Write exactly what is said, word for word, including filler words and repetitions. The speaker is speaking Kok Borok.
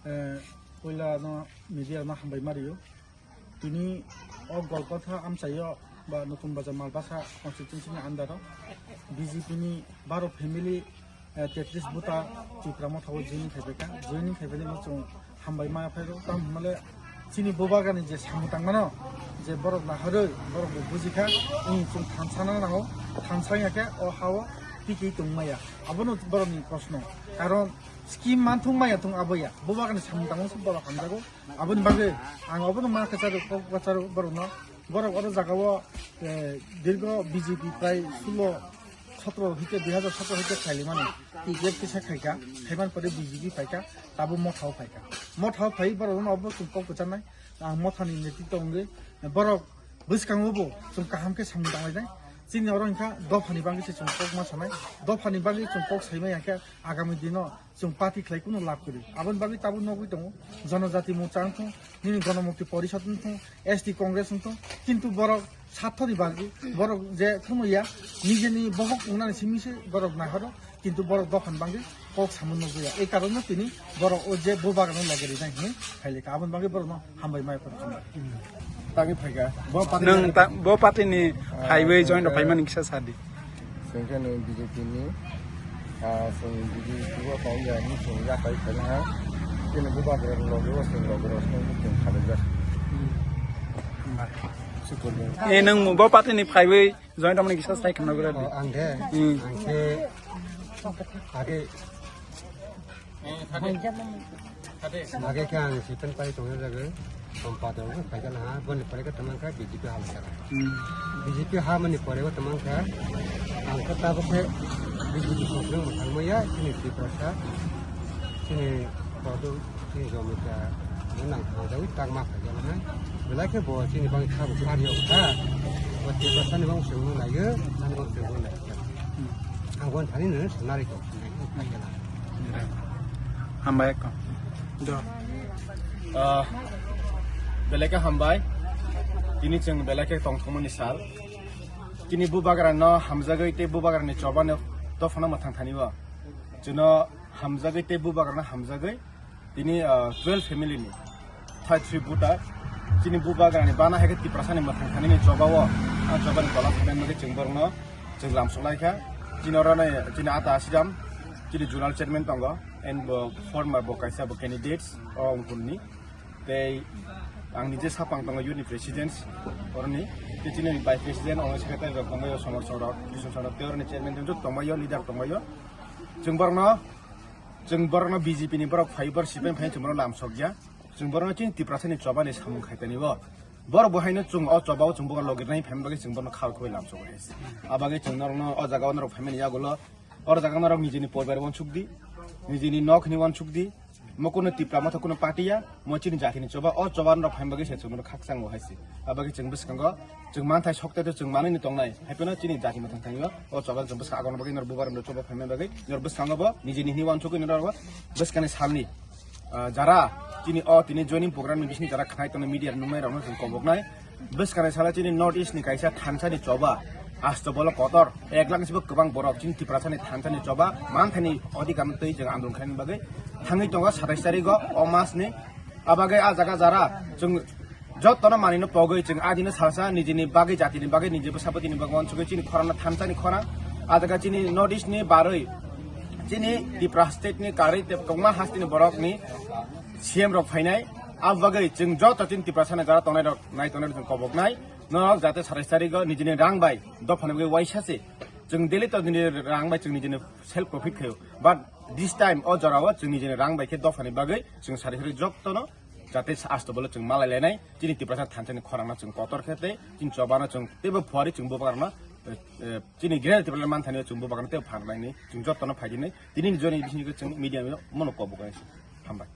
Eh, puila no media no hambai ma rio. Tini o Golkotha amchaio ba Nutun Bazar Malbasa constituency ni under o B J P ni baro family, eh, tetris buta Tipra Motha o joining khaibaikha. Joining khaibaini no chwng hambai ma phaio. Tam hwnmale chini bubagrani je samung tangmano je borok naharwi borok bo bujikha, chwng thansa nang nango, thansa ya khe o hao tikwi tongmaya. Abono borokni proshno. Karon scheme manthung maya thung aboya. Bubagrani samung tangmano borok hamjago. Aboni bagwi ang obono ma kwcharo, kok kwcharo borokno. Borok oro jagao, eh, dirgo B J P prai sulo sotro hwnkhe, dui hazar sotro hwnkhe khailaimani. T P F kisa khaika, khaiman pore B J P phaika, tabo Mothao phaika. Mothao phai borokno obo chwng kok kwcharnai. Ang Mothani netritwo wngwi borok bwskango bo chwng kaham khe samung tanglainai. Chini oro hwnkha dophani bagwi se chwng kok ma sanai. Dophani bagwi chwng kok saimai hwnkhe agami dino chwng party khlai kunu lab kwrwi. Aboni bagwi tabuk nugwi tongo, Janajati Morcha wngthung, nini Ganamukti Porishad wngthung, S T Congress wngthung, kintu borok sathoni bagwi, borok je khumui ya, nijeni bohok wngnani simi se borok nahoro, kintu borok dophani bagwi kok samung nugwi ya. Ei karonno tini borok o je bubagrano loge rinai hinwi khailika. Aboni bagwi borokno hambai mai phano hambai. Tangwi phaikha. Bo party Nwng ni ta-, bo party ni Ah, phaiwi join rok hwnkhe phaimani kisa sadi. Hwnkhe nwng B J P ni, ah, chwng B J P o tong ya hinwi chwng yaphai khaina ha. Chini bubagra loge o chwng loge rok chwng bwkhwng khalai jak. Hambai. Chukul. E nwng bo party ni phaiwi join rok mani kisa sai khna gra di. Oh, ang de. Hmm. Ang khe age Age khe ang sipen pai tongna jagwi, Sompadon khe phaikha laha, boni pore khe tamang kha B J P ha laha. Hmm. B J P ha mani pore o tamang kha, ang khe tabuk khe B J P sokre mwthang maya, chini Tiprasa, chini kodo, chini Jomita, bo nang thang jagwi tak ma phaikha laha. Belai khe bo chini bagwi kha bo kariyo kha, bo Tiprasa ni bang chwngno naiyo, ani bang chwngno naiyo. Ang boni thani no sanari kok. Hambai kok. Do. Ah, belai khe hambai. Tini chwng belai khe tongthokmani sal. Tini bubagrano hamjagwi tei bubagrani chobano dophano mwthang thani o. Chwngno hamjagwi tei bubagrano hamjagwi. Tini, ah, twelve family ni thirty-three voter. Chini bubagrani bana hai khe Tiprasani mwthang thani ni choba o. A choba ni tola thangna bagwi chwng borokno chwng lam sok lai kha. Chini oro nai chini ata Asiram, chini zonal chairman tongo, and bo former bo kaisa bo candidates o wngkun ni. Tei ang nije sapang tongo youth ni president oroni. Tei chini vice president, oro secretary rok tongo, yo somor sorok, Krishna sorok, tei oroni chairman tong, tongma yo leader tongma yo. Chwng borokno Chwng borokno B J P ni borok phai, borok sipeng phai chwng borok lam sok ya. Chwng borokno chini Tiprasa ni choba ni samung khai tani bo. Borok bo haino chwng o choba o chwng bogo logi nai phai bagwi chwng borokno khal khoi lam sok hai. Abagwi chwng norokno o jaga o norok phaimani yagulo. O jaga norok nijini poribar wansuk di. Nijini nok hini wansuk di. Mo kuno Tipra Motha kuno party ya. Mo chini jati ni choba, o choba norok phaima bagwi se chwng khakchang bo hai se. Abagwi chwng bwskango chwng manthai sokte to chwng manwi ni tongnai. Hai phano chini jati mwthang thangwi o choba chwng bwskang agona bagwi nor bubar no choba phaima bagwi nor bwskango bo nijini hini wansugwi nor bo bwskani salni, ah, jara chini o tini joining program ni bising jara khnai tongnai media nungnai rokno chwng koboknai. Bwskani sala chini North East ni kaisa thansa ni choba. Asto bolo kotor, ek lakh ni sebo kwbang borok chini Tiprasa ni thansa ni choba manthani odhikar no twi chwng andolon khaina bagwi thangwi tongo satais tarikh o, o mas ni. Abagwi a jaga jara chwng jotono manino pogwi chwng adino salsa nijini bagwi jatini bagwi niji bwsabwtini bagwi wansugwi chini khorang no thansa ni khorang. A jaga chini North East ni barwi chini Tipra state ni karwi tei kwbangma hasteni borok ni C M rok phainai. Abagwi chwng joto chini Tiprasa ni jara tongnai rok nai tongnai rok chwng koboknai. Norok jate satais tarikh o nijini rang bai dophani bagwi waisa se. Chwng daily to nini rang bai chwng nijini self profit khaio. But this time o jora o chwng nijini rang bai khe dophani bagwi chwng satais tarikh jottono jate asto bolo chwng malai lainai. Chini Tiprasa thansa ni khorang no chwng kotor khe tei chini choba no chwng teibo phuarwi chwng bubagra no, eh, eh, chini Greater Tipraland manthani o chwng bubagra no teibo phan lainai. Chwng jottono phai dinai. Tini ni joni bising chwng media no mono kobok nai. Hambai.